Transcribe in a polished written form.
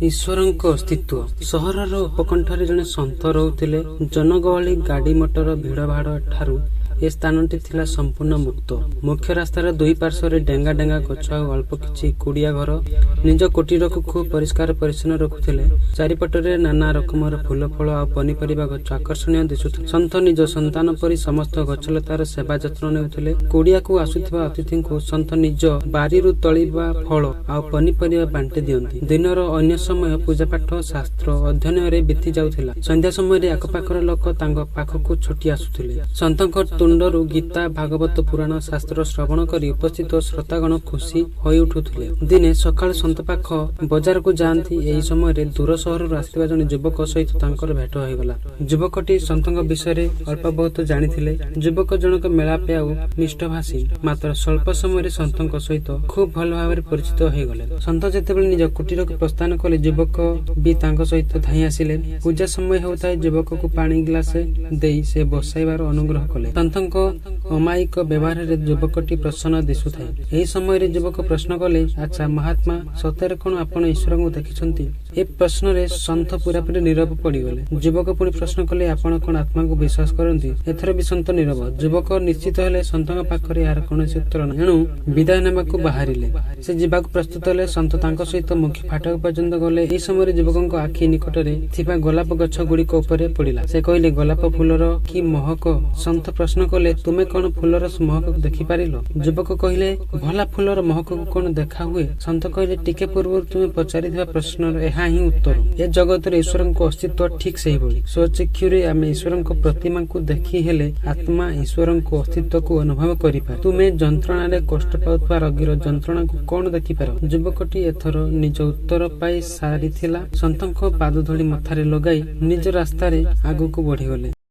ଈଶ୍ୱରଙ୍କ ଅସ୍ତିତ୍ୱ। ସହରର ଉପକଣ୍ଠରେ ଜଣେ ସନ୍ଥ ରହୁଥିଲେ। ଜନଗହଳି, ଗାଡ଼ିମଟର ଭିଡ଼ଭାଡ଼ ଠାରୁ ଏ ସ୍ଥାନଟି ଥିଲା ସମ୍ପୂର୍ଣ୍ଣ ମୁକ୍ତ। ମୁଖ୍ୟ ରାସ୍ତାର ଦୁଇ ପାର୍ଶ୍ୱରେ ଡେଙ୍ଗା ଡେଙ୍ଗା ଗଛ ଆଉ ଅଳ୍ପ କିଛି କୁଡ଼ିଆ ଘର। ନିଜ କୁଟୀରକୁ ଖୁବ୍ ପରିଷ୍କାର ପରିଚ୍ଛନ୍ନ ରଖୁଥିଲେ। ଚାରିପଟରେ ନାନା ରକମର ଫୁଲ, ଫଳ ଆଉ ପନିପରିବା ଗଛ ଆକର୍ଷଣୀୟ ଦିଶୁଥିଲା। ସନ୍ଥ ନିଜ ସନ୍ତାନ ପରି ସମସ୍ତ ଗଛଲତାର ସେବା ଯତ୍ନ ନେଉଥିଲେ। କୁଡ଼ିଆକୁ ଆସୁଥିବା ଅତିଥିଙ୍କୁ ସନ୍ଥ ନିଜ ବାରିରୁ ତୋଳିବା ଫଳ ଆଉ ପନିପରିବା ବାଣ୍ଟି ଦିଅନ୍ତି। ଦିନର ଅନ୍ୟ ସମୟ ପୂଜାପାଠ, ଶାସ୍ତ୍ର ଅଧ୍ୟୟନରେ ବିତି ଯାଉଥିଲା। ସନ୍ଧ୍ୟା ସମୟରେ ଆଖପାଖର ଲୋକ ତାଙ୍କ ପାଖକୁ ଛୁଟି ଆସୁଥିଲେ। ସନ୍ଥଙ୍କ ତୁଣ୍ଡରୁ ଗୀତା, ଭାଗବତ, ପୁରାଣ, ଶାସ୍ତ୍ର ଶ୍ରବଣ କରି ଉପସ୍ଥିତ ଶ୍ରୋତାଗଣ ଖୁସି ହୋଇଉଠୁଥିଲେ। ଦିନେ ସକାଳୁ ସନ୍ଥ ପାଖ ବଜାରକୁ ଯାଆନ୍ତି। ଏହି ସମୟରେ ଦୂର ସହରରୁ ଆସିଥିବା ଜଣେ ଯୁବକ ସହିତ ତାଙ୍କର ଭେଟ ହୋଇଗଲା। ଯୁବକଟି ସନ୍ଥଙ୍କ ବିଷୟରେ ଅଳ୍ପ ବହୁତ ଜାଣିଥିଲେ। ଯୁବକ ଜଣକ ମେଳାପି ଆଉ ମିଷ୍ଟଭାଷୀ। ମାତ୍ର ସ୍ୱଳ୍ପ ସମୟରେ ସନ୍ଥଙ୍କ ସହିତ ଖୁବ୍ ଭଲ ଭାବରେ ପରିଚିତ ହୋଇଗଲେ। ସନ୍ଥ ଯେତେବେଳେ ନିଜ କୁଟୀରକୁ ପ୍ରସ୍ଥାନ କଲେ, ଯୁବକ ବି ତାଙ୍କ ସହିତ ଧାଇଁ ଆସିଲେ। ପୂଜା ସମୟ ହେଉଥାଏ। ଯୁବକକୁ ପାଣି ଗିଲାସେ ଦେଇ ସେ ବସାଇବାର ଅନୁଗ୍ରହ କଲେ। ସନ୍ଥଙ୍କ ଅମାୟିକ ବ୍ୟବହାରରେ ଯୁବକଟି ପ୍ରସନ୍ନ ଦିଶୁଥାଏ। ଏହି ସମୟରେ ଯୁବକ ପ୍ରଶ୍ନ କଲେ, "ଆଚ୍ଛା ମହାତ୍ମା, ସତରେ କଣ ଆପଣ ଈଶ୍ୱରଙ୍କୁ ଦେଖିଛନ୍ତି?" ଏ ପ୍ରଶ୍ନରେ ସନ୍ଥ ପୂରାପୂରି ନୀରବ ପଡ଼ିଗଲେ। ଯୁବକ ପୁଣି ପ୍ରଶ୍ନ କଲେ, "ଆପଣ କଣ ଆତ୍ମାକୁ ବିଶ୍ୱାସ କରନ୍ତି?" ଏଥର ବି ସନ୍ଥ ନୀରବ। ଯୁବକ ନିଶ୍ଚିତ ହେଲେ, ସନ୍ଥଙ୍କ ପାଖରେ ଏହାର କୌଣସି ଉତ୍ତର ନାହିଁ। ଏଣୁ ବିଦାୟ ନେବାକୁ ବାହାରିଲେ। ସେ ଯିବାକୁ ପ୍ରସ୍ତୁତ ହେଲେ। ସନ୍ଥ ତାଙ୍କ ସହିତ ମୁଖ୍ୟ ଫାଟକ ପର୍ଯ୍ୟନ୍ତ ଗଲେ। ଏହି ସମୟରେ ଯୁବକଙ୍କ ଆଖି ନିକଟରେ ଥିବା ଗୋଲାପ ଗଛ ଗୁଡ଼ିକ ଉପରେ ପଡ଼ିଲା। ସେ କହିଲେ, "ଗୋଲାପ ଫୁଲର କି ମହକ!" ସନ୍ଥ ପ୍ରଶ୍ନ କଲେ, "ତୁମେ କଣ ଫୁଲର ମହକ ଦେଖିପାରିଲ?" ଯୁବକ କହିଲେ, "ଭଲା ଫୁଲର ମହକକୁ କଣ ଦେଖା ହୁଏ?" ସନ୍ଥ କହିଲେ, "ଟିକେ ପୂର୍ବରୁ ତୁମେ ପଚାରିଥିବା ପ୍ରଶ୍ନର ଏହା ହିଁ ଉତ୍ତର। ଏ ଜଗତରେ ଈଶ୍ୱରଙ୍କ ଅସ୍ତିତ୍ୱ ଠିକ୍ ସେହିଭଳି। ସ୍ୱଚକ୍ଷୁରେ ଆମେ ଈଶ୍ୱରଙ୍କ ପ୍ରତିମାକୁ ଦେଖି ହେଲେ ଆତ୍ମା ଈଶ୍ୱରଙ୍କ ଅସ୍ତିତ୍ୱକୁ ଅନୁଭବ କରିପାରେ। ତୁମେ ଯନ୍ତ୍ରଣାରେ କଷ୍ଟ ପାଉଥିବା ରୋଗୀର ଯନ୍ତ୍ରଣାକୁ କଣ ଦେଖିପାର?" ଯୁବକଟି ଏଥର ନିଜ ଉତ୍ତର ପାଇ ସାରିଥିଲା। ସନ୍ଥଙ୍କ ପାଦଧୂଳି ମଥାରେ ଲଗାଇ ନିଜ ରାସ୍ତାରେ ଆଗକୁ ବଢ଼ିଗଲେ।